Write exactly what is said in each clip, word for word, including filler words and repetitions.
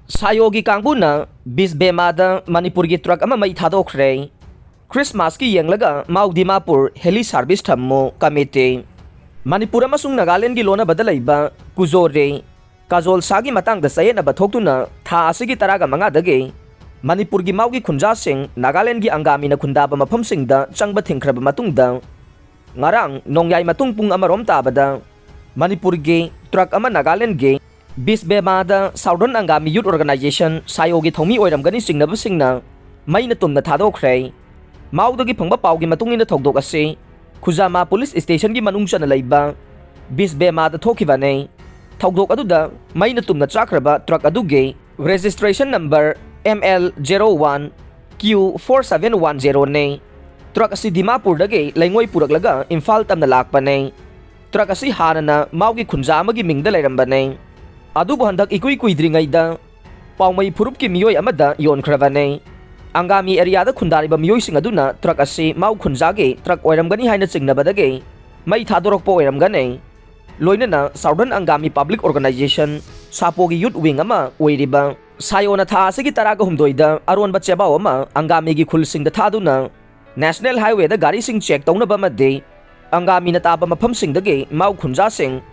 ꯁꯥꯏꯑꯣꯒꯤ ꯀꯥꯡꯕꯨꯅ ꯕꯤꯁꯕꯦꯃꯥꯗ ꯃꯅꯤꯄꯨꯔꯒꯤ ꯇ꯭ꯔꯛ ꯑꯃ ꯃꯩ ꯊꯥꯗꯣꯛꯈ꯭ꯔꯦ꯫ ꯈ꯭ꯔꯤꯁꯃꯥꯁꯀꯤ ꯌꯦꯡꯂꯒ ꯃꯥꯎ ꯗꯤꯃꯥꯄꯨꯔ ꯍꯦꯂꯤ ꯁꯥꯔꯚꯤꯁ ꯊꯝꯃꯨ ꯀꯃꯤꯇꯤ꯫ ꯃꯅꯤꯄꯨꯔ ꯑꯃꯁꯨꯡ ꯅꯥꯒꯥꯂꯦꯟꯒꯤ ꯂꯣꯟꯅꯕꯗ ꯂꯩꯕ ꯀꯨꯖꯣꯔꯦ ꯀꯥꯖꯣꯜꯁꯥꯒꯤ ꯃꯇꯥꯡꯗ ꯆꯌꯦꯠꯅꯕ ꯊꯣꯛꯇꯨꯅ ꯊꯥ ꯑꯁꯤꯒꯤ ꯇꯔꯥꯒ ꯃꯉꯥꯗꯒꯤ ꯃꯅꯤꯄꯨꯔꯒꯤ ꯃꯥꯎꯒꯤ ꯈꯨꯟꯖꯥꯁꯤꯡ ꯅꯥꯒꯥꯂꯦꯟꯒꯤ ꯑꯪꯒꯥꯃꯤꯅ ꯈꯨꯟꯗꯥꯕ ꯃꯐꯝꯁꯤꯡꯗ ꯆꯪꯕ ꯊꯤꯡꯈ꯭ꯔꯕ ꯃꯇꯨꯡꯗ, ꯉꯔꯥꯡ ꯅꯣꯡꯌꯥꯏ ꯃꯇꯨꯡ ꯄꯨꯡ ꯑꯃꯔꯣꯝ ꯇꯥꯕꯗ ꯃꯅꯤꯄꯨꯔꯒꯤ ꯇ꯭ꯔꯛ ꯑꯃ ꯅꯥꯒꯥꯂꯦꯟꯒꯤ ꯕꯤꯁꯕꯦꯃꯥꯗ Southern Angami Youth Organization, ꯁꯥꯏꯑꯣꯒꯤ ꯊꯧꯃꯤ ꯑꯣꯏꯔꯝꯒꯅꯤ ꯆꯤꯡꯅꯕꯁꯤꯡꯅ ꯃꯩꯅ ꯇꯨꯝꯅ ꯊꯥꯗꯣꯛꯈ꯭ꯔꯦ꯫ ꯃꯥꯎꯗꯒꯤ ꯐꯪꯕ ꯄꯥꯎꯒꯤ ꯃꯇꯨꯡ ꯏꯟꯅ ꯊꯧꯗꯣꯛ ꯑꯁꯤ ꯈꯨꯖꯥꯃꯥ ꯄꯨꯂꯤꯁ ꯁ꯭ꯇꯦꯁꯟꯒꯤ ꯃꯅꯨꯡ ꯆꯟꯅ ꯂꯩꯕ ꯕꯤꯁꯕꯦꯃꯥꯗ ꯊꯣꯛꯈꯤꯕꯅꯤ꯫ ꯊꯧꯗꯣꯛ ꯑꯗꯨꯗ ꯃꯩꯅ ꯇꯨꯝꯅ ꯆꯥꯛꯈ꯭ꯔꯕ ꯇ꯭ꯔꯛ ꯑꯗꯨꯒꯤ registration number M L zero one Q four seven one zero ꯅꯤ꯫ ꯇ꯭ꯔꯛ ꯑꯁꯤ ꯗꯤꯃꯥꯄꯨꯔꯗꯒꯤ ꯂꯩꯉꯣꯏ ꯄꯨꯔꯛꯂꯒ ꯏꯝꯐꯥꯜ ꯇꯝꯅ ꯂꯥꯛꯄꯅꯤ꯫ ꯇ꯭ꯔꯛ ꯑꯁꯤ ꯍꯥꯟꯅꯅ ꯃꯥꯎꯒꯤ ꯈꯨꯟꯖꯥ ꯑꯃꯒꯤ ꯃꯤꯡꯗ ꯂꯩꯔꯝꯕꯅꯤ꯫ ꯑꯗꯨꯕꯨ ꯍꯟꯗꯛ ꯏꯀꯨꯏ ꯀꯨꯏꯗ꯭ꯔꯤꯉꯩꯗ ꯄꯥꯎꯃꯩ ꯐꯨꯔꯨꯞꯀꯤ ꯃꯤꯑꯣꯏ ꯑꯃꯗ ꯌꯣꯟꯈ꯭ꯔꯕꯅꯤ꯫ ꯑꯪꯒꯥꯃꯤ ꯑꯦꯔꯤꯌꯥꯗ ꯈꯨꯟꯗꯥꯔꯤꯕ ꯃꯤꯑꯣꯏꯁꯤꯡ ꯑꯗꯨꯅ ꯇ꯭ꯔꯛ ꯑꯁꯤ ꯃꯥꯎ ꯈꯨꯟꯖꯥꯒꯤ ꯇ꯭ꯔꯛ ꯑꯣꯏꯔꯝꯒꯅꯤ ꯍꯥꯏꯅ ꯆꯤꯡꯅꯕꯗꯒꯤ ꯃꯩ ꯊꯥꯗꯣꯔꯛꯄ ꯑꯣꯏꯔꯝꯒꯅꯤ꯫ ꯂꯣꯏꯅꯅ Southern Angami Public Organization, ꯁꯥꯄꯣꯒꯤ ꯌꯨꯠ ꯋꯤꯡ ꯑꯃ ꯑꯣꯏꯔꯤꯕ ꯁꯥꯏꯑꯣꯅ ꯊꯥ ꯑꯁꯤꯒꯤ ꯇꯔꯥꯒ ꯍꯨꯝꯗꯣꯏꯗ ꯑꯔꯣꯟꯕ ꯆꯦꯕꯥꯎ ꯑꯃ ꯑꯪꯒꯥꯃꯤꯒꯤ ꯈꯨꯜꯁꯤꯡꯗ ꯊꯥꯗꯨꯅ ꯅꯦꯁꯅꯦꯜ ꯍꯥꯏꯋꯦꯗ ꯒꯥꯔꯤꯁꯤꯡ ꯆꯦꯛ ꯇꯧꯅꯕ ꯑꯃꯗꯤ ꯑꯪꯒꯥꯃꯤꯅ ꯇꯥꯕ ꯃꯐꯝꯁꯤꯡꯗꯒꯤ ꯃꯥꯎ ꯈꯨꯟꯖꯥꯁꯤꯡ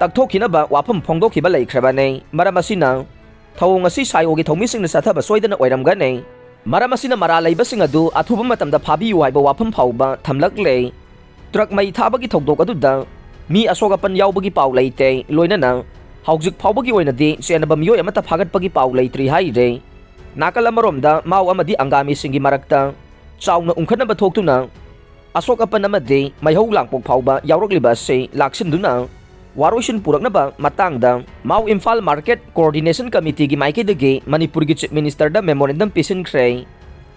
ꯇꯛꯊꯣꯛꯈꯤꯅꯕ ꯋꯥꯐꯝ ꯐꯣꯡꯗꯣꯛꯈꯤꯕ ꯂꯩꯈ꯭ꯔꯕꯅꯤ꯫ ꯃꯔꯝ ꯑꯁꯤꯅ ꯊꯧꯑꯣꯡ ꯑꯁꯤ ꯁꯥꯏꯑꯣꯒꯤ ꯊꯧꯃꯤꯁꯤꯡꯅ ꯆꯠꯊꯕ ꯁꯣꯏꯗꯅ ꯑꯣꯏꯔꯝꯒꯅꯤ꯫ ꯃꯔꯝ ꯑꯁꯤꯅ ꯃꯔꯥꯜ ꯂꯩꯕꯁꯤꯡ ꯑꯗꯨ ꯑꯊꯨꯕ ꯃꯇꯝꯗ ꯐꯥꯕꯤꯌꯨ ꯍꯥꯏꯕ ꯋꯥꯐꯝ ꯐꯥꯎꯕ ꯊꯝꯂꯛꯂꯦ꯫ ꯇ꯭ꯔꯛ ꯃꯩ ꯊꯥꯕꯒꯤ ꯊꯧꯗꯣꯛ ꯑꯗꯨꯗ ꯃꯤ ꯑꯁꯣꯛ ꯑꯄꯟ ꯌꯥꯎꯕꯒꯤ ꯄꯥꯎ ꯂꯩꯇꯦ꯫ ꯂꯣꯏꯅꯅ ꯍꯧꯖꯤꯛ ꯐꯥꯎꯕꯒꯤ ꯑꯣꯏꯅꯗꯤ ꯆꯦꯟꯅꯕ ꯃꯤꯑꯣꯏ ꯑꯃꯠꯇ ꯐꯥꯒꯠꯄꯒꯤ ꯄꯥꯎ ꯂꯩꯇ꯭ꯔꯤ ꯍꯥꯏꯔꯦ꯫ ꯅꯥꯀꯜ ꯑꯃꯔꯣꯝꯗ ꯃꯥꯎ ꯑꯃꯗꯤ ꯑꯪꯒꯥꯃꯤꯁꯤꯡꯒꯤ ꯃꯔꯛꯇ ꯆꯥꯎꯅ ꯎꯪꯈꯠꯅꯕ ꯊꯣꯛꯇꯨꯅ ꯑꯁꯣꯛ ꯑꯄꯟ ꯑꯃꯗꯤ ꯃꯩꯍꯧ ꯂꯥꯡꯄꯣꯛ ꯐꯥꯎꯕ ꯌꯥꯎꯔꯛꯂꯤꯕ ꯑꯁꯤ ꯂꯥꯛꯁꯤꯟꯗꯨꯅ ꯋꯥꯔꯣꯏꯁꯤꯟ ꯄꯨꯔꯛꯅꯕ ꯃꯇꯥꯡꯗ ꯃꯥꯎ ꯏꯝꯐꯥꯜ ꯃꯥꯔꯀꯦꯠ ꯀꯣꯑꯣꯔꯗꯤꯅꯦꯁꯟ ꯀꯃꯤꯇꯤꯒꯤ ꯃꯥꯏꯀꯩꯗꯒꯤ ꯃꯅꯤꯄꯨꯔꯒꯤ ꯆꯤꯐ ꯃꯤꯅꯤꯁꯇꯔꯗ ꯃꯦꯃꯣꯔꯦꯟꯗꯝ ꯄꯤꯁꯤꯟꯈ꯭ꯔꯦ꯫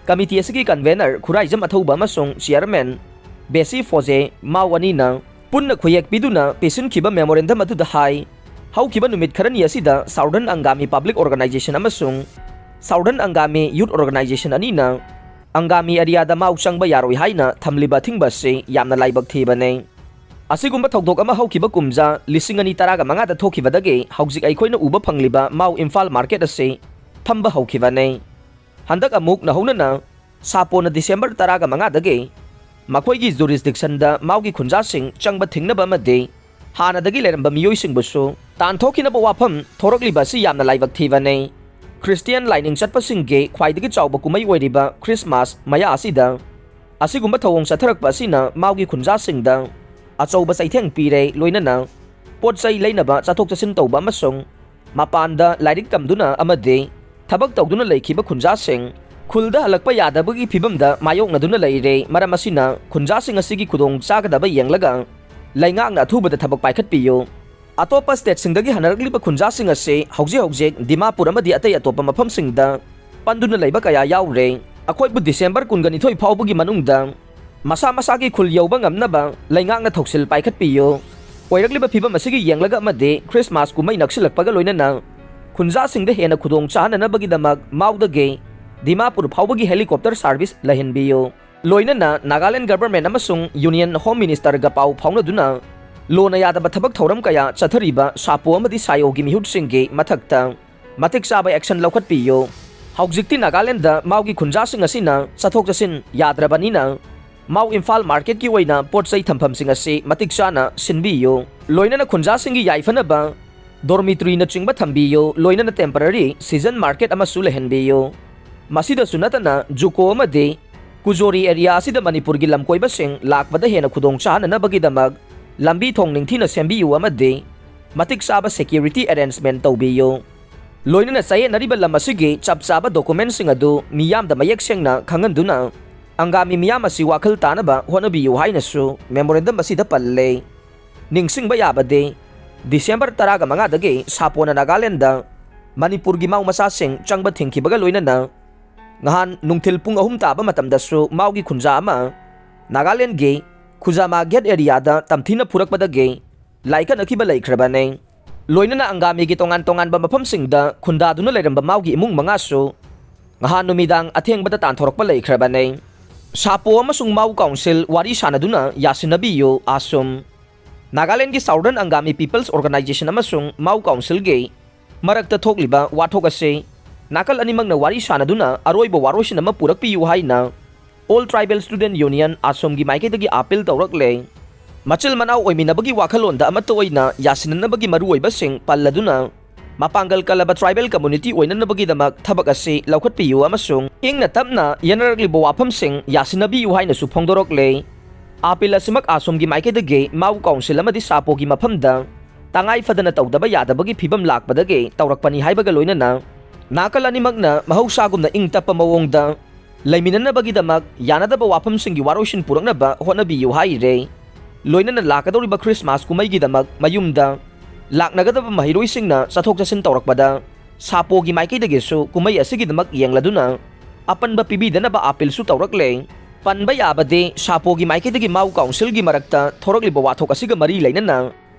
ꯀꯃꯤꯇꯤ ꯑꯁꯤꯒꯤ ꯀꯟꯚꯦꯅꯔ ꯈꯨꯔꯥꯏꯖꯝ ꯑꯊꯧꯕ ꯑꯃꯁꯨꯡ ꯆꯤꯌꯔꯃꯦꯟ ꯕꯦꯁꯤ ꯐꯣꯖꯦ ꯃꯥꯎ ꯑꯅꯤꯅ ꯄꯨꯟꯅ ꯈꯨꯌꯦꯛ ꯄꯤꯗꯨꯅ ꯄꯤꯁꯤꯟꯈꯤꯕ ꯃꯦꯃꯣꯔꯦꯟꯗꯝ ꯑꯗꯨꯗ ꯍꯥꯏ, ꯍꯧꯈꯤꯕ ꯅꯨꯃꯤꯠ ꯈꯔꯅꯤ ꯑꯁꯤꯗ Southern Angami Public Organization ꯑꯃꯁꯨꯡ Southern Angami Youth Organization ꯑꯅꯤꯅ ꯑꯪꯒꯥꯃꯤ ꯑꯦꯔꯤꯌꯥꯗ ꯃꯥꯎ ꯆꯪꯕ ꯌꯥꯔꯣꯏ ꯍꯥꯏꯅ ꯊꯝꯂꯤꯕ ꯑꯊꯤꯡꯕ ꯑꯁꯤ ꯌꯥꯝꯅ ꯂꯥꯏꯕꯛ ꯊꯤꯕꯅꯤ꯫ ꯑꯁꯤꯒꯨꯝꯕ ꯊꯧꯗꯣꯛ ꯑꯃ ꯍꯧꯈꯤꯕ ꯀꯨꯝꯖꯥ ꯂꯤꯁꯤꯡ ꯑꯅꯤ ꯇꯔꯥꯒ ꯃꯉꯥꯗ ꯊꯣꯛꯈꯤꯕꯗꯒꯤ ꯍꯧꯖꯤꯛ ꯑꯩꯈꯣꯏꯅ ꯎꯕ ꯐꯪꯂꯤꯕ ꯃꯥꯎ ꯏꯝꯐꯥꯜ ꯃꯥꯔꯀꯦꯠ ꯑꯁꯤ ꯊꯝꯕ ꯍꯧꯈꯤꯕꯅꯤ꯫ ꯍꯟꯗꯛ ꯑꯃꯨꯛ ꯅꯧꯍꯧꯅꯅ ꯁꯥꯄꯣꯅ ꯗꯤꯁꯦꯝꯕꯔ ꯇꯔꯥꯒ ꯃꯉꯥꯗꯒꯤ ꯃꯈꯣꯏꯒꯤ ꯖꯨꯔꯤꯁꯗꯤꯛꯁꯟꯗ ꯃꯥꯎꯒꯤ ꯈꯨꯟꯖꯥꯁꯤꯡ ꯆꯪꯕ ꯊꯤꯡꯅꯕ ꯑꯃꯗꯤ ꯍꯥꯟꯅꯗꯒꯤ ꯂꯩꯔꯝꯕ ꯃꯤꯑꯣꯏꯁꯤꯡꯕꯨꯁꯨ ꯇꯥꯟꯊꯣꯛꯈꯤꯅꯕ ꯋꯥꯐꯝ ꯊꯣꯔꯛꯂꯤꯕ ꯑꯁꯤ ꯌꯥꯝꯅ ꯂꯥꯏꯕꯛ ꯊꯤꯕꯅꯤ꯫ ꯈ꯭ꯔꯤꯁꯇꯤꯌꯥꯟ ꯂꯥꯏꯅꯤꯡ ꯆꯠꯄꯁꯤꯡꯒꯤ ꯈ꯭ꯋꯥꯏꯗꯒꯤ ꯆꯥꯎꯕ ꯀꯨꯝꯍꯩ ꯑꯣꯏꯔꯤꯕ ꯈ꯭ꯔꯤꯁꯃꯥꯁ ꯃꯌꯥ ꯑꯁꯤꯗ ꯑꯁꯤꯒꯨꯝꯕ ꯊꯧꯑꯣꯡ ꯆꯠꯊꯔꯛꯄ ꯑꯁꯤꯅ ꯃꯥꯎꯒꯤ ꯈꯨꯟꯖꯥꯁꯤꯡꯗ ꯑꯆꯧꯕ ꯆꯩꯊꯦꯡ ꯄꯤꯔꯦ, ꯂꯣꯏꯅꯅ ꯄꯣꯠ ꯆꯩ ꯂꯩꯅꯕ ꯆꯠꯊꯣꯛ ꯆꯠꯁꯤꯟ ꯇꯧꯕ ꯑꯃꯁꯨꯡ ꯃꯄꯥꯟꯗ ꯂꯥꯏꯔꯤꯛ ꯇꯝꯗꯨꯅ ꯑꯃꯗꯤ ꯊꯕꯛ ꯇꯧꯗꯨꯅ ꯂꯩꯈꯤꯕ ꯈꯨꯟꯖꯥꯁꯤꯡ ꯈꯨꯜꯗ ꯍꯜꯂꯛꯄ ꯌꯥꯗꯕꯒꯤ ꯐꯤꯕꯝꯗ ꯃꯥꯌꯣꯛꯅꯗꯨꯅ ꯂꯩꯔꯦ꯫ ꯃꯔꯝ ꯑꯁꯤꯅ ꯈꯨꯟꯖꯥꯁꯤꯡ ꯑꯁꯤꯒꯤ ꯈꯨꯗꯣꯡ ꯆꯥꯒꯗꯕ ꯌꯦꯡꯂꯒ ꯂꯩꯉꯥꯛꯅ ꯑꯊꯨꯕꯗ ꯊꯕꯛ ꯄꯥꯏꯈꯠꯄꯤꯌꯨ꯫ ꯑꯇꯣꯞꯄ ꯁ꯭ꯇꯦꯠꯁꯤꯡꯗꯒꯤ ꯍꯟꯅꯔꯛꯂꯤꯕ ꯈꯨꯟꯖꯥꯁꯤꯡ ꯑꯁꯤ ꯍꯧꯖꯤꯛ ꯍꯧꯖꯤꯛ ꯗꯤꯃꯥꯄꯨꯔ ꯑꯃꯗꯤ ꯑꯇꯩ ꯑꯇꯣꯞꯄ ꯃꯐꯝꯁꯤꯡꯗ ꯄꯟꯗꯨꯅ ꯂꯩꯕ ꯀꯌꯥ ꯌꯥꯎꯔꯦ꯫ ꯑꯩꯈꯣꯏꯕꯨ ꯗꯤꯁꯦꯝꯕꯔ ꯀꯨꯟꯒ ꯅꯤꯊꯣꯏ ꯐꯥꯎꯕꯒꯤ ꯃꯅꯨꯡꯗ ꯃꯁꯥ ꯃꯁꯥꯒꯤ ꯈꯨꯜ ꯌꯧꯕ ꯉꯝꯅꯕ ꯂꯩꯉꯥꯛꯅ ꯊꯧꯁꯤꯜ ꯄꯥꯏꯈꯠꯄꯤꯌꯨ꯫ ꯑꯣꯏꯔꯛꯂꯤꯕ ꯐꯤꯕꯝ ꯑꯁꯤꯒꯤ ꯌꯦꯡꯂꯒ ꯑꯃꯗꯤ ꯈ꯭ꯔꯤꯁꯃꯥꯁ ꯀꯨꯝꯍꯩ ꯅꯛꯁꯤꯜꯂꯛꯄꯒ ꯂꯣꯏꯅꯅ ꯈꯨꯟꯖꯥꯁꯤꯡꯗ ꯍꯦꯟꯅ ꯈꯨꯗꯣꯡ ꯆꯥꯍꯟꯅꯅꯕꯒꯤꯗꯃꯛ ꯃꯥꯎꯗꯒꯤ ꯗꯤꯃꯥꯄꯨꯔ ꯐꯥꯎꯕꯒꯤ ꯍꯦꯂꯤꯀꯣꯞꯇꯔ ꯁꯥꯔꯚꯤꯁ ꯂꯩꯍꯟꯕꯤꯌꯨ꯫ ꯂꯣꯏꯅꯅ ꯅꯥꯒꯥꯂꯦꯟ ꯒꯚꯔꯟꯃꯦꯟꯠ ꯑꯃꯁꯨꯡ ꯌꯨꯅꯤꯌꯟ ꯍꯣꯝ ꯃꯤꯅꯤꯁꯇꯔꯒ ꯄꯥꯎ ꯐꯥꯎꯅꯗꯨꯅ ꯂꯣꯟꯅ ꯌꯥꯗꯕ ꯊꯕꯛ ꯊꯧꯔꯝ ꯀꯌꯥ ꯆꯠꯊꯔꯤꯕ ꯁꯥꯄꯣ ꯑꯃꯗꯤ ꯁꯥꯌꯣꯒꯤ ꯃꯤꯍꯨꯠꯁꯤꯡꯒꯤ ꯃꯊꯛꯇ ꯃꯇꯤꯛ ꯆꯥꯕ ꯑꯦꯛꯁꯟ ꯂꯧꯈꯠꯄꯤꯌꯨ꯫ ꯍꯧꯖꯤꯛꯇꯤ ꯅꯥꯒꯥꯂꯦꯟꯗ ꯃꯥꯎꯒꯤ ꯈꯨꯟꯖꯥꯁꯤꯡ ꯑꯁꯤꯅ ꯆꯠꯊꯣꯛ ꯆꯠꯁꯤꯟ ꯌꯥꯗ꯭ꯔꯕꯅꯤꯅ ꯃꯥꯎ ꯏꯝꯐꯥꯜ ꯃꯥꯔꯀꯦꯠꯀꯤ ꯑꯣꯏꯅ ꯄꯣꯠ ꯆꯩ ꯊꯝꯐꯝꯁꯤꯡ ꯑꯁꯤ ꯃꯇꯤꯛ ꯆꯥꯅ ꯁꯤꯟꯕꯤꯌꯨ꯫ ꯂꯣꯏꯅꯅ ꯈꯨꯟꯖꯥꯁꯤꯡꯒꯤ ꯌꯥꯏꯐꯅꯕ ꯗꯣꯔꯃꯤꯇ꯭ꯔꯤꯅꯆꯤꯡꯕ ꯊꯝꯕꯤꯌꯨ, ꯂꯣꯏꯅꯅ ꯇꯦꯝꯄꯔꯔꯤ ꯁꯤꯖꯟ ꯃꯥꯔꯀꯦꯠ ꯑꯃꯁꯨ ꯂꯩꯍꯟꯕꯤꯌꯨ꯫ ꯃꯁꯤꯗꯁꯨ ꯅꯠꯇꯅ ꯖꯨꯀꯣ ꯑꯃꯗꯤ ꯀꯨꯖꯣꯔꯤ ꯑꯦꯔꯤꯌꯥ ꯑꯁꯤꯗ ꯃꯅꯤꯄꯨꯔꯒꯤ ꯂꯝꯀꯣꯏꯕꯁꯤꯡ ꯂꯥꯛꯄꯗ ꯍꯦꯟꯅ ꯈꯨꯗꯣꯡ ꯆꯥꯍꯟꯅꯅꯕꯒꯤꯗꯃꯛ ꯂꯝꯕꯤ ꯊꯣꯡ ꯅꯤꯡꯊꯤꯅ ꯁꯦꯝꯕꯤꯌꯨ ꯑꯃꯗꯤ ꯃꯇꯤꯛ ꯆꯥꯕ ꯁꯦꯀ꯭ꯌꯨꯔꯤꯇꯤ ꯑꯦꯔꯦꯟꯖꯃꯦꯟꯠ ꯇꯧꯕꯤꯌꯨ꯫ ꯂꯣꯏꯅꯅ ꯆꯌꯦꯠꯅꯔꯤꯕ ꯂꯝ ꯑꯁꯤꯒꯤ ꯆꯞ ꯆꯥꯕ ꯗꯣꯀꯨꯃꯦꯟꯠꯁꯤꯡ ꯑꯗꯨ ꯃꯤꯌꯥꯝꯗ ꯃꯌꯦꯛ ꯁꯦꯡꯅ ꯈꯪꯍꯟꯗꯨꯅ ꯑꯪꯒꯥꯃꯤ ꯃꯤꯌꯥꯝ ꯑꯁꯤ ꯋꯥꯈꯜ ꯇꯥꯅꯕ ꯍꯣꯠꯅꯕꯤꯌꯨ ꯍꯥꯏꯅꯁꯨ ꯃꯦꯃꯣꯔꯦꯟꯗꯝ ꯑꯁꯤꯗ ꯄꯜꯂꯦ꯫ ꯅꯤꯡꯁꯤꯡꯕ ꯌꯥꯕꯗꯤ, ꯗꯤꯁꯦꯝꯕꯔ ꯇꯔꯥꯒ ꯃꯉꯥꯗꯒꯤ ꯁꯥꯄꯣꯅ ꯅꯥꯒꯥꯂꯦꯟꯗ ꯃꯅꯤꯄꯨꯔꯒꯤ ꯃꯥꯎ ꯃꯆꯥꯁꯤꯡ ꯆꯪꯕ ꯊꯤꯡꯈꯤꯕꯒ ꯂꯣꯏꯅꯅ ꯉꯍꯥꯟ ꯅꯨꯡꯊꯤꯜ ꯄꯨꯡ ꯑꯍꯨꯝ ꯇꯥꯕ ꯃꯇꯝꯗꯁꯨ ꯃꯥꯎꯒꯤ ꯈꯨꯟꯖꯥ ꯑꯃ ꯅꯥꯒꯥꯂꯦꯟꯒꯤ ꯈꯨꯖꯥꯃꯥ ꯒꯦꯠ ꯑꯦꯔꯤꯌꯥꯗ ꯇꯝꯊꯤꯅ ꯐꯨꯔꯛꯄꯗꯒꯤ ꯂꯥꯏꯀꯠꯅꯈꯤꯕ ꯂꯩꯈ꯭ꯔꯕꯅꯤ꯫ ꯂꯣꯏꯅꯅ ꯑꯪꯒꯥꯃꯤꯒꯤ ꯇꯣꯉꯥꯟ ꯇꯣꯉꯥꯟꯕ ꯃꯐꯝꯁꯤꯡꯗ ꯈꯨꯟꯗꯥꯗꯨꯅ ꯂꯩꯔꯝꯕ ꯃꯥꯎꯒꯤ ꯏꯃꯨꯡ ꯃꯉꯥꯁꯨ ꯉꯍꯥꯟ ꯅꯨꯃꯤꯗꯥꯡ ꯑꯊꯦꯡꯕꯗ ꯇꯥꯟꯊꯣꯔꯛꯄ ꯂꯩꯈ꯭ꯔꯕꯅꯤ꯫ ꯁꯥꯄꯣ ꯑꯃꯁꯨꯡ ꯃꯥꯎ ꯀꯥꯎꯟꯁꯤꯜ ꯋꯥꯔꯤ ꯁꯥꯅꯗꯨꯅ ꯌꯥꯁꯤꯟꯅꯕꯤꯌꯨ꯫ ꯑꯥꯁꯨꯝ꯫ ꯅꯥꯒꯥꯂꯦꯟꯒꯤ Southern Angami People's Organization ꯑꯃꯁꯨꯡ ꯃꯥꯎ ꯀꯥꯎꯟꯁꯤꯜꯒꯤ ꯃꯔꯛꯇ ꯊꯣꯛꯂꯤꯕ ꯋꯥꯊꯣꯛ ꯑꯁꯤ ꯅꯥꯀꯜ ꯑꯅꯤꯃꯛꯅ ꯋꯥꯔꯤ ꯁꯥꯅꯗꯨꯅ ꯑꯔꯣꯏꯕ ꯋꯥꯔꯣꯏꯁꯤꯟ ꯑꯃ ꯄꯨꯔꯛꯄꯤꯌꯨ ꯍꯥꯏꯅ All Tribal Student Union ꯑꯁꯣꯝꯒꯤ ꯃꯥꯏꯀꯩꯗꯒꯤ ꯑꯥꯄꯤꯜ ꯇꯧꯔꯛꯂꯦ꯫ ꯃꯆꯤꯜ ꯃꯅꯥꯎ ꯑꯣꯏꯃꯤꯟꯅꯕꯒꯤ ꯋꯥꯈꯜꯂꯣꯟꯗ ꯑꯃꯠꯇ ꯑꯣꯏꯅ ꯌꯥꯁꯤꯟꯅꯅꯕꯒꯤ ꯃꯔꯨꯑꯣꯏꯕꯁꯤꯡ ꯄꯜꯂꯗꯨꯅ ꯃꯄꯥꯡꯒꯜ ꯀꯜꯂꯕ tribal community ꯑꯣꯏꯅꯅꯕꯒꯤꯗꯃꯛ ꯊꯕꯛ ꯑꯁꯤ ꯂꯧꯈꯠꯄꯤꯌꯨ ꯑꯃꯁꯨꯡ ꯏꯪꯅ ꯇꯞꯅ ꯌꯦꯟꯅꯔꯛꯂꯤꯕ ꯋꯥꯐꯝꯁꯤꯡ ꯌꯥꯁꯤꯟꯅꯕꯤꯌꯨ ꯍꯥꯏꯅꯁꯨ ꯐꯣꯡꯗꯣꯔꯛꯂꯦ꯫ ꯑꯥꯄꯤꯜ ꯑꯁꯤꯃꯛ ꯑꯁꯣꯝꯒꯤ ꯃꯥꯏꯀꯩꯗꯒꯤ ꯃꯥꯎ ꯀꯥꯎꯟꯁꯤꯜ ꯑꯃꯗꯤ ꯁꯥꯄꯣꯒꯤ ꯃꯐꯝꯗ ꯇꯉꯥꯏ ꯐꯗꯅ ꯇꯧꯗꯕ ꯌꯥꯗꯕꯒꯤ ꯐꯤꯕꯝ ꯂꯥꯛꯄꯗꯒꯤ ꯇꯧꯔꯛꯄꯅꯤ ꯍꯥꯏꯕꯒ ꯂꯣꯏꯅꯅ ꯅꯥꯀꯜ ꯑꯅꯤꯃꯛꯅ ꯃꯍꯧꯁꯥꯒꯨꯝꯅ ꯏꯪ ꯇꯞꯄ ꯃꯑꯣꯡꯗ ꯂꯩꯃꯤꯟꯅꯅꯕꯒꯤꯗꯃꯛ ꯌꯥꯅꯗꯕ ꯋꯥꯐꯝꯁꯤꯡꯒꯤ ꯋꯥꯔꯣꯏꯁꯤꯟ ꯄꯨꯔꯛꯅꯕ ꯍꯣꯠꯅꯕꯤꯌꯨ ꯍꯥꯏꯔꯦ꯫ ꯂꯣꯏꯅꯅ ꯂꯥꯛꯀꯗꯧꯔꯤꯕ ꯈ꯭ꯔꯤꯁꯃꯥꯁ ꯀꯨꯝꯍꯩꯒꯤꯗꯃꯛ ꯃꯌꯨꯝꯗ ꯂꯥꯛꯅꯒꯗꯕ ꯃꯍꯩꯔꯣꯏꯁꯤꯡꯅ ꯆꯠꯊꯣꯛ ꯆꯠꯁꯤꯟ ꯇꯧꯔꯛꯄꯗ ꯁꯥꯄꯣꯒꯤ ꯃꯥꯏꯀꯩꯗꯒꯤꯁꯨ ꯀꯨꯝꯍꯩ ꯑꯁꯤꯒꯤꯗꯃꯛ ꯌꯦꯡꯂꯗꯨꯅ ꯑꯄꯟꯕ ꯄꯤꯕꯤꯗꯅꯕ ꯑꯥꯄꯤꯜꯁꯨ ꯇꯧꯔꯛꯂꯦ꯫ ꯄꯟꯕ ꯌꯥꯕꯗꯤ ꯁꯥꯄꯣꯒꯤ ꯃꯥꯏꯀꯩꯗꯒꯤ ꯃꯥꯎ ꯀꯥꯎꯟꯁꯤꯜꯒꯤ ꯃꯔꯛꯇ ꯊꯣꯔꯛꯂꯤꯕ ꯋꯥꯊꯣꯛ ꯑꯁꯤꯒ ꯃꯔꯤ ꯂꯩꯅꯅ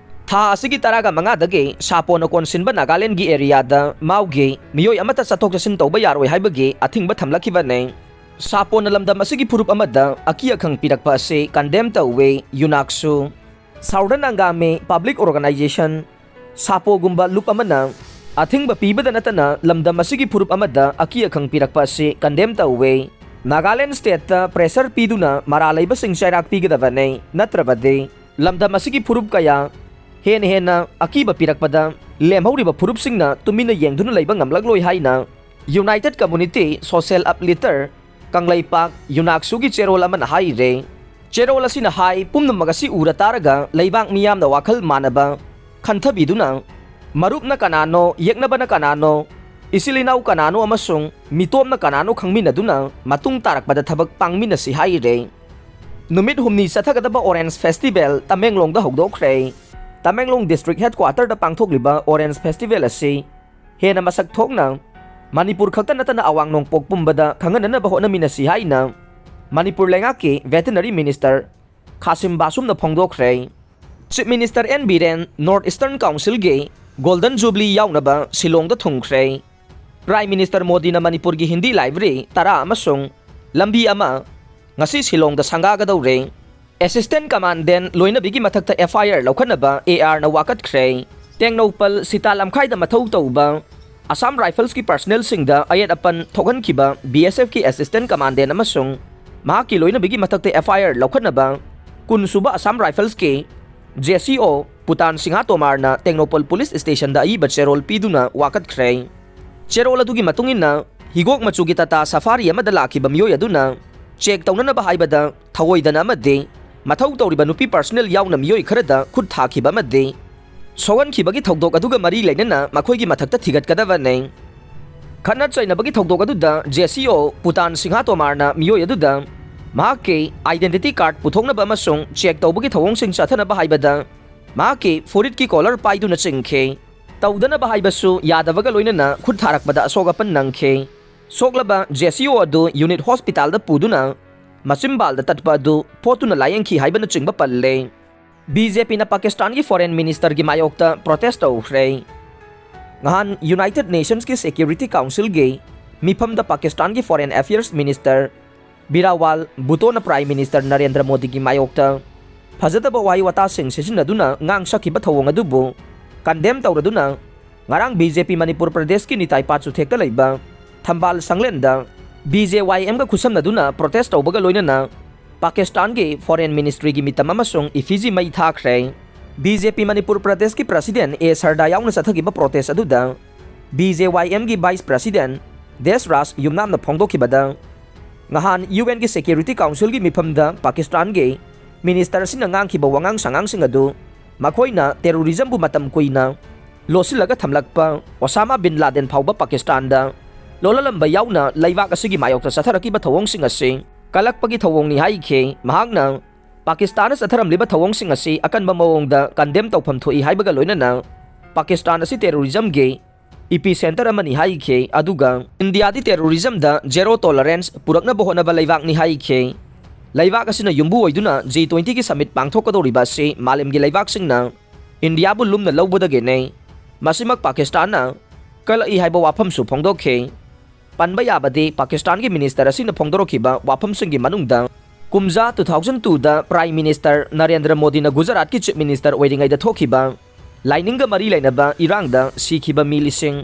ꯊꯥ ꯑꯁꯤꯒꯤ ꯇꯔꯥꯒ ꯃꯉꯥꯗꯒꯤ ꯁꯥꯄꯣꯅ ꯀꯣꯟꯁꯤꯟꯕ ꯅꯥꯒꯥꯂꯦꯟꯒꯤ ꯑꯦꯔꯤꯌꯥꯗ ꯃꯥꯎꯒꯤ ꯃꯤꯑꯣꯏ ꯑꯃꯠꯇ ꯆꯠꯊꯣꯛ ꯆꯠꯁꯤꯟ ꯇꯧꯕ ꯌꯥꯔꯣꯏ ꯍꯥꯏꯕꯒꯤ ꯑꯊꯤꯡꯕ ꯊꯝꯂꯛꯈꯤꯕꯅꯤ꯫ ꯁꯥꯄꯣꯅ ꯂꯝꯗꯝ ꯑꯁꯤꯒꯤ ꯐꯨꯔꯨꯞ ꯑꯃꯗ ꯑꯀꯤ ꯑꯈꯪ ꯄꯤꯔꯛꯄ ꯑꯁꯤ ꯀꯟꯗꯦꯝ ꯇꯧꯋꯤ꯫ ꯌꯨꯅꯥꯛꯁꯨ Southern Angami Public Organization ꯁꯥꯄꯣꯒꯨꯝꯕ ꯂꯨꯞ ꯑꯃꯅ ꯑꯊꯤꯡꯕ ꯄꯤꯕꯗ ꯅꯠꯇꯅ ꯂꯝꯗꯝ ꯑꯁꯤꯒꯤ ꯐꯨꯔꯨꯞ ꯑꯃꯗ ꯑꯀꯤ ꯑꯈꯪ ꯄꯤꯔꯛꯄ ꯑꯁꯤ ꯀꯟꯗꯦꯝ ꯇꯧꯋꯤ꯫ ꯅꯥꯒꯥꯂꯦꯟ ꯁ꯭ꯇꯦꯠꯇ ꯄ꯭ꯔꯦꯁꯔ ꯄꯤꯗꯨꯅ ꯃꯔꯥꯜ ꯂꯩꯕꯁꯤꯡ ꯆꯩꯔꯥꯛ ꯄꯤꯒꯗꯕꯅꯤ, ꯅꯠꯇ꯭ꯔꯕꯗꯤ ꯂꯝꯗꯝ ꯑꯁꯤꯒꯤ ꯐꯨꯔꯨꯞ ꯀꯌꯥ ꯍꯦꯟꯅ ꯍꯦꯟꯅ ꯑꯀꯤꯕ ꯄꯤꯔꯛꯄꯗ ꯂꯦꯝꯍꯧꯔꯤꯕ ꯐꯨꯔꯨꯞꯁꯤꯡꯅ ꯇꯨꯃꯤꯟꯅ ꯌꯦꯡꯗꯨꯅ ꯂꯩꯕ ꯉꯝꯂꯛꯂꯣꯏ ꯍꯥꯏꯅ United Community Social Uplifter Kangleipak ꯌꯨꯅꯥꯛꯁꯨꯒꯤ ꯆꯦꯔꯣꯜ ꯑꯃꯅ ꯍꯥꯏꯔꯦ꯫ ꯆꯦꯔꯣꯜ ꯑꯁꯤꯅ ꯍꯥꯏ, ꯄꯨꯝꯅꯃꯛ ꯑꯁꯤ ꯎꯔ ꯇꯥꯔꯒ ꯂꯩꯕꯥꯛ ꯃꯤꯌꯥꯝꯅ ꯋꯥꯈꯜ ꯃꯥꯟꯅꯕ ꯈꯟꯊꯕꯤꯗꯨꯅ ꯃꯔꯨꯞꯅ ꯀꯅꯥꯅꯣ, ꯌꯦꯛꯅꯕꯅ ꯀꯅꯥꯅꯣ, ꯏꯆꯤꯜ ꯏꯅꯥꯎ ꯀꯅꯥꯅꯣ ꯑꯃꯁꯨꯡ ꯃꯤꯇꯣꯞꯅ ꯀꯅꯥꯅꯣ ꯈꯪꯃꯤꯟꯅꯗꯨꯅ ꯃꯇꯨꯡ ꯇꯥꯔꯛꯄꯗ ꯊꯕꯛ ꯄꯥꯡꯃꯤꯟꯅꯁꯤ ꯍꯥꯏꯔꯦ꯫ ꯅꯨꯃꯤꯠ ꯍꯨꯝꯅꯤ ꯆꯠꯊꯒꯗꯕ Orange Festival ꯇꯃꯦꯡꯂꯣꯡꯗ ꯍꯧꯗꯣꯛꯈ꯭ꯔꯦ꯫ ꯇꯃꯦꯡꯂꯣꯡ District Headquarter ꯗ ꯄꯥꯡꯊꯣꯛꯂꯤꯕ Orange Festival ꯑꯁꯤ ꯍꯦꯟꯅ ꯃꯁꯛ ꯊꯣꯛꯅ ꯃꯅꯤꯄꯨꯔ ꯈꯛꯇ ꯅꯠꯇꯅ ꯑꯋꯥꯡ ꯅꯣꯡꯄꯣꯛ ꯄꯨꯝꯕꯗ ꯈꯪꯍꯟꯅꯅꯕ ꯍꯣꯠꯅꯃꯤꯟꯅꯁꯤ ꯍꯥꯏꯅ ꯃꯅꯤꯄꯨꯔ ꯂꯩꯉꯥꯛꯀꯤ Veterinary Minister ꯈꯥꯁꯤꯝ ꯕꯥꯁꯨꯝꯅ ꯐꯣꯡꯗꯣꯛꯈ꯭ꯔꯦ꯫ Chief Minister N Biren North Eastern Council ꯒꯤ Golden Jubilee ꯌꯥꯎꯅꯕ ꯁꯤꯂꯣꯡꯗ ꯊꯨꯡꯈ꯭ꯔꯦ꯫ Prime Minister ꯃꯣꯗꯤꯅ ꯃꯅꯤꯄꯨꯔꯒꯤ ꯍꯤꯟꯗꯤ library ꯇꯔꯥ ꯑꯃꯁꯨꯡ ꯂꯝꯕꯤ ꯑꯃ ꯉꯁꯤ ꯁꯤꯂꯣꯡꯗ ꯁꯪꯒꯥꯒꯗꯧꯔꯦ꯫ Assistant Commandant ꯂꯣꯏꯅꯕꯤꯒꯤ ꯃꯊꯛꯇ F I R ꯂꯧꯈꯠꯅꯕ A R ꯅ ꯋꯥꯀꯠꯈ꯭ꯔꯦ꯫ ꯇꯦꯡꯅꯧꯄꯜ ꯁꯤꯇꯥ ꯂꯝꯈꯥꯏꯗ ꯃꯊꯧ ꯇꯧꯕ Assam Rifles ꯀꯤ personnel ꯁꯤꯡꯗ ꯑꯌꯦꯠ ꯑꯄꯟ ꯊꯣꯛꯍꯟꯈꯤꯕ B S F ꯀꯤ Assistant Commandant ꯑꯃꯁꯨꯡ ꯃꯍꯥꯛꯀꯤ ꯂꯣꯏꯅꯕꯤꯒꯤ ꯃꯊꯛꯇ F I R ꯂꯧꯈꯠꯅꯕ ꯀꯨꯟ ꯁꯨꯕ Assam Rifles ꯀꯤ J C O ꯄꯨꯇꯥꯟ ꯁꯤꯡꯍꯥ ꯇꯣꯃꯥꯔꯅ ꯇꯦꯡꯅꯧꯄꯜ Police Station ꯗ ꯑꯏꯕ ꯆꯦꯔꯣꯜ ꯄꯤꯗꯨꯅ ꯋꯥꯀꯠꯈ꯭ꯔꯦ꯫ ꯆꯦꯔꯣꯜ ꯑꯗꯨꯒꯤ ꯃꯇꯨꯡ ꯏꯟꯅ, ꯍꯤꯒꯣꯛ ꯃꯆꯨꯒꯤ Tata Safari ꯑꯃꯗ ꯂꯥꯛꯈꯤꯕ ꯃꯤꯑꯣꯏ ꯑꯗꯨꯅ check ꯇꯧꯅꯅꯕ ꯍꯥꯏꯕꯗ ꯊꯧꯑꯣꯏꯗꯅ ꯑꯃꯗꯤ ꯃꯊꯧ ꯇꯧꯔꯤꯕ ꯅꯨꯄꯤ personnel ꯌꯥꯎꯅ ꯃꯤꯑꯣꯏ ꯈꯔꯗ ꯈꯨꯠ ꯊꯥꯈꯤꯕ ꯑꯃꯗꯤ ꯁꯣꯛꯍꯟꯈꯤꯕꯒꯤ ꯊꯧꯗꯣꯛ ꯑꯗꯨꯒ ꯃꯔꯤ ꯂꯩꯅꯅ ꯃꯈꯣꯏꯒꯤ ꯃꯊꯛꯇ ꯊꯤꯒꯠꯀꯗꯕꯅꯤ꯫ ꯈꯠꯅ ꯆꯩꯅꯕꯒꯤ ꯊꯧꯗꯣꯛ ꯑꯗꯨꯗ J C O ꯄꯨꯇꯥꯟ ꯁꯤꯡꯍꯥ ꯇꯣꯃꯥꯔꯅ ꯃꯤꯑꯣꯏ ꯑꯗꯨꯗ ꯃꯍꯥꯛꯀꯤ identity card ꯄꯨꯊꯣꯛꯅꯕ ꯑꯃꯁꯨꯡ check ꯇꯧꯕꯒꯤ ꯊꯧꯑꯣꯡꯁꯤꯡ ꯆꯠꯊꯅꯕ ꯍꯥꯏꯕꯗ ꯃꯍꯥꯛꯀꯤ ꯐꯨꯔꯤꯠꯀꯤ collar ꯄꯥꯏꯗꯨꯅ ꯆꯤꯡꯈꯤ꯫ ꯇꯧꯗꯅꯕ ꯍꯥꯏꯕꯁꯨ ꯌꯥꯗꯕꯒ ꯂꯣꯏꯅꯅ ꯈꯨꯠ ꯊꯥꯔꯛꯄꯗ ꯑꯁꯣꯛ ꯑꯄꯟ ꯅꯪꯈꯤ꯫ ꯁꯣꯛꯂꯕ J C O ꯑꯗꯨ unit hospital ꯗ ꯄꯨꯗꯨꯅ ꯃꯆꯤꯝꯕꯥꯜꯗ ꯇꯠꯄ ꯑꯗꯨ ꯐꯣꯠꯇꯨꯅ ꯂꯥꯌꯦꯡꯈꯤ ꯍꯥꯏꯕꯅꯆꯤꯡꯕ ꯄꯜꯂꯦ꯫ B J P ꯅ ꯄꯥꯀꯤꯁꯇꯥꯟꯒꯤ Foreign Minister ꯒꯤ ꯃꯥꯌꯣꯛꯇ protest ꯇꯧꯈ꯭ꯔꯦ꯫ ꯉꯍꯥꯟ United Nations ꯀꯤ Security Council ꯒꯤ ꯃꯤꯐꯝꯗ ꯄꯥꯀꯤꯁꯇꯥꯟꯒꯤ Foreign Affairs Minister ꯕꯤꯔꯥꯋꯥꯜ ꯚꯨꯇꯣꯅ Prime Minister Narendra ꯃꯣꯗꯤꯒꯤ ꯃꯥꯌꯣꯛꯇ ꯐꯖꯗꯕ ꯋꯥꯍꯩ ꯋꯥꯇꯥꯁꯤꯡ ꯁꯤꯖꯤꯟꯅꯗꯨꯅ ꯉꯥꯡ ꯁꯛꯈꯤꯕ ꯊꯧꯑꯣꯡ ꯑꯗꯨꯕꯨ condemn ꯇꯧꯔꯗꯨꯅ ꯉꯔꯥꯡ B J P ꯃꯅꯤꯄꯨꯔ ꯄ꯭ꯔꯗꯦꯁꯀꯤ ꯅꯤꯇꯥꯏ ꯄꯥꯠꯆꯨꯊꯦꯛꯇ ꯂꯩꯕ ꯊꯝꯕꯥꯜ ꯁꯪꯂꯦꯟꯗ B J Y M ꯒ ꯈꯨꯠꯁꯝꯅꯗꯨꯅ protest ꯇꯧꯕꯒ ꯂꯣꯏꯅꯅ ꯄꯥꯀꯤꯁꯇꯥꯟꯒꯤ Foreign Ministry ꯒꯤ ꯃꯤꯇꯝ ꯑꯃꯁꯨꯡ effigy ꯃꯩ ꯊꯥꯈ꯭ꯔꯦ꯫ B J P ꯃꯅꯤꯄꯨꯔ ꯄ꯭ꯔꯗꯦꯁꯀꯤ President A ꯁꯔꯗꯥ ꯌꯥꯎꯅ ꯆꯠꯊꯈꯤꯕ protest ꯑꯗꯨꯗ B J Y M ꯒꯤ Vice President ꯗꯦꯁꯔꯥꯖ ꯌꯨꯝꯅꯥꯝꯅ ꯐꯣꯡꯗꯣꯛꯈꯤꯕꯗ, ꯉꯍꯥꯟ U N ꯒꯤ Security Council ꯒꯤ ꯃꯤꯐꯝꯗ ꯄꯥꯀꯤꯁꯇꯥꯟꯒꯤ Minister ꯑꯁꯤꯅ ꯉꯥꯡꯈꯤꯕ ꯋꯥꯉꯥꯡ ꯁꯉꯥꯡꯁꯤꯡ ꯑꯗꯨ ꯃꯈꯣꯏꯅ terrorism ꯕꯨ ꯃꯇꯝ ꯀꯨꯏꯅ ꯂꯣꯠꯁꯤꯜꯂꯒ ꯊꯝꯂꯛꯄ ꯑꯣꯁꯥꯃꯥ ꯕꯤꯟ ꯂꯥꯗꯦꯟ ꯐꯥꯎꯕ ꯄꯥꯀꯤꯁꯇꯥꯟꯗ ꯂꯣꯜꯍꯜꯂꯝꯕ ꯌꯥꯎꯅ ꯂꯩꯕꯥꯛ ꯑꯁꯤꯒꯤ ꯃꯥꯌꯣꯛꯇ ꯆꯠꯊꯔꯛꯈꯤꯕ ꯊꯧꯑꯣꯡꯁꯤꯡ ꯑꯁꯤ ꯀꯜꯂꯛꯄꯒꯤ ꯊꯧꯑꯣꯡꯅꯤ ꯍꯥꯏꯈꯤ꯫ ꯃꯍꯥꯛꯅ ꯄꯥꯀꯤꯁꯇꯥꯟꯅ ꯆꯠꯊꯔꯝꯂꯤꯕ ꯊꯧꯑꯣꯡꯁꯤꯡ ꯑꯁꯤ ꯑꯀꯟꯕ ꯃꯑꯣꯡꯗ condemn ꯇꯧꯐꯝ ꯊꯣꯛꯏ ꯍꯥꯏꯕꯒ ꯂꯣꯏꯅꯅ ꯄꯥꯀꯤꯁꯇꯥꯟ ꯑꯁꯤ terrorism ꯒꯤ epicenter ꯑꯃꯅꯤ ꯍꯥꯏꯈꯤ꯫ ꯑꯗꯨꯒ ꯏꯟꯗꯤꯌꯥꯗꯤ terrorism ꯗ zero tolerance ꯄꯨꯔꯛꯅꯕ ꯍꯣꯠꯅꯕ ꯂꯩꯕꯥꯛꯅꯤ ꯍꯥꯏꯈꯤ꯫ ꯂꯩꯕꯥꯛ ꯑꯁꯤꯅ ꯌꯨꯝꯕꯨ ꯑꯣꯏꯗꯨꯅ G twenty ꯒꯤ summit ꯄꯥꯡꯊꯣꯛꯀꯗꯧꯔꯤꯕ ꯑꯁꯤ ꯃꯥꯂꯦꯝꯒꯤ ꯂꯩꯕꯥꯛꯁꯤꯡꯅ ꯏꯟꯗꯤꯌꯥꯕꯨ ꯂꯨꯝꯅ ꯂꯧꯕꯗꯒꯤꯅꯤ꯫ ꯃꯁꯤꯃꯛ ꯄꯥꯀꯤꯁꯇꯥꯟꯅ ꯀꯜꯂꯛꯏ ꯍꯥꯏꯕ ꯋꯥꯐꯝꯁꯨ ꯐꯣꯡꯗꯣꯛꯈꯤ꯫ ꯄꯟꯕ ꯌꯥꯕꯗꯤ ꯄꯥꯀꯤꯁꯇꯥꯟꯒꯤ Minister ꯑꯁꯤꯅ ꯐꯣꯡꯗꯣꯔꯛꯈꯤꯕ ꯋꯥꯐꯝꯁꯤꯡꯒꯤ ꯃꯅꯨꯡꯗ ꯀꯨꯝꯖꯥ two thousand twoꯗ Prime Minister Narendra ꯃꯣꯗꯤꯅ ꯒꯨꯖꯔꯥꯠꯀꯤ Chief Minister ꯑꯣꯏꯔꯤꯉꯩꯗ ꯊꯣꯛꯈꯤꯕ ꯂꯥꯏꯅꯤꯡꯒ ꯃꯔꯤ ꯂꯩꯅꯕ ꯏꯔꯥꯡꯗ ꯁꯤꯈꯤꯕ ꯃꯤ ꯂꯤꯁꯤꯡ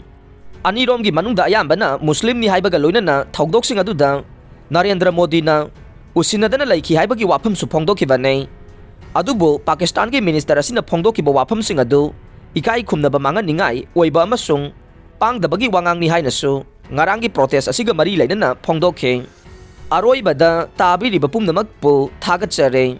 ꯑꯅꯤꯔꯣꯝꯒꯤ ꯃꯅꯨꯡꯗ ꯑꯌꯥꯝꯕꯅ ꯃꯨꯁꯂꯤꯝꯅꯤ ꯍꯥꯏꯕꯒ ꯂꯣꯏꯅꯅ ꯊꯧꯗꯣꯛꯁꯤꯡ ꯑꯗꯨꯗ ꯅꯔꯦꯟꯗ꯭ꯔ ꯃꯣꯗꯤꯅ ꯎꯁꯤꯟꯅꯗꯅ ꯂꯩꯈꯤ ꯍꯥꯏꯕꯒꯤ ꯋꯥꯐꯝꯁꯨ ꯐꯣꯡꯗꯣꯛꯈꯤꯕꯅꯤ꯫ ꯑꯗꯨꯕꯨ ꯄꯥꯀꯤꯁꯇꯥꯟꯒꯤ Minister ꯑꯁꯤꯅ ꯐꯣꯡꯗꯣꯛꯈꯤꯕ ꯋꯥꯐꯝꯁꯤꯡ ꯑꯗꯨ ꯏꯀꯥꯏ ꯈꯨꯝꯅꯕ ꯃꯥꯡꯍꯟꯅꯤꯡꯉꯥꯏ ꯑꯣꯏꯕ ꯑꯃꯁꯨꯡ ꯄꯥꯡꯗꯕꯒꯤ ꯋꯥꯉꯥꯡꯅꯤ ꯍꯥꯏꯅꯁꯨ ꯉꯔꯥꯡꯒꯤ protest ꯑꯁꯤꯒ ꯃꯔꯤ ꯂꯩꯅꯅ ꯐꯣꯡꯗꯣꯛꯈꯤ꯫ ꯑꯔꯣꯏꯕꯗ ꯇꯥꯕꯤꯔꯤꯕ ꯄꯨꯝꯅꯃꯛꯄꯨ ꯊꯥꯒꯠꯆꯔꯤ꯫